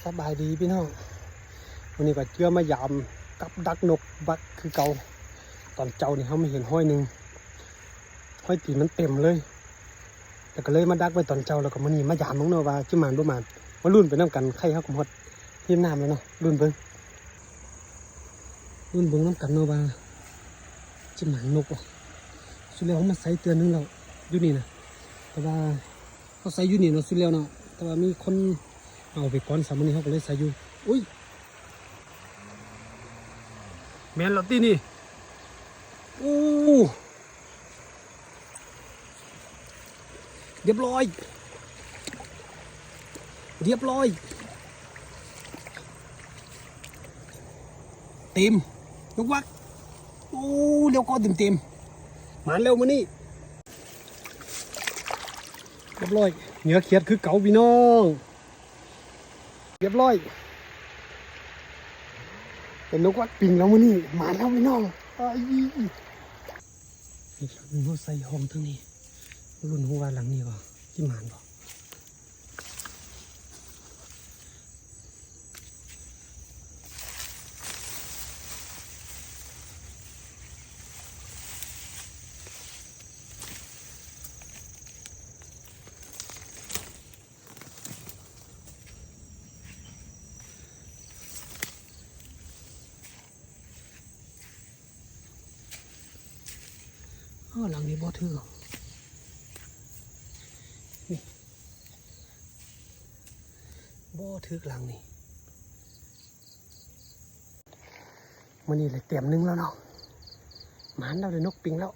ສະບາຍດີພີ່ນ້ອງ, ມື້ນີ້ກໍເຈື່ອມາຢາມກັບດັກນົກບັກຄືເກົ່າ. ຕອນເຊົ້ານີ້ເຮົາມາເຫັນຮອຍໜຶ່ງ, ຮອຍຕີນມັນເຕັມເລີຍ, ແລ້ວກໍເລີຍມາດັກໄວ້ຕອນເຊົ້າ. ແລ້ວກໍມື້ນີ້ມາຢາມເບິ່ງເນາະວ່າຊິໝານບໍ່ໝານ, ມາລຸ້ນໄປນຳກັນ. ໄຂ່ເຮົາກໍຮອດຮິມນ້ຳແລ້ວເນາະ, ລຸ້ນເບິ່ງ ລຸ້ນເບິ່ງນຳກັນເນາະວ່າຊິໝານນົກບໍ່. ສຸດແລ້ວເຮົາມາໃສ່ເທື່ອໜຶ່ງແລ້ວຢູ່ນີ້ນະ, ແຕ່ວ່າ ເຮົາໃສ່ຢູ່ນີ້ເນາະ ສຸດແລ້ວເນາະ, ແຕ່ວ່າມີຄົນເອົາໄປກ່ອນຊະ, ມື້ນີ້ເຮົາກໍເລີຍໃສ່ຢູ່. ອຸ້ຍ ແມ່ນແລ້ວຕິນີ້. ໂອ້ ຮຽບຮ້ອຍ ຮຽບຮ້ອຍ. ເຕັມ ນົກວັກ. ໂອ້ ແລ້ວກໍເຕັມໆ ມາແລ້ວມື້ນີ້. ຮຽບຮ້ອຍ ເຫຍື່ອຂຽດຄືເກົ່າພີ່ນ້ອງ, ຮຽບຮ້ອຍ. ເປັນນົກວັກປິງແລ້ວມື້ນີ້, ມາແລ້ວພີ່ນ້ອງ. ເອີຍ ອີກຫຼັງໜຶ່ງເຮົາໃສ່ຫ້ອງທາງນີ້, ລຸ້ນຮູ້ວ່າຫຼັງນີ້ກໍຊິໝານບໍ່. ອໍ ຫຼັງນີ້ບໍ່ຖືກ, ນີ້ ບໍ່ຖືກຫຼັງນີ້. ມື້ນີ້ໄດ້ແຕ້ມໜຶ່ງແລ້ວເນາະ, ໝານແລ້ວ ໄດ້ນົກປິງແລ້ວ.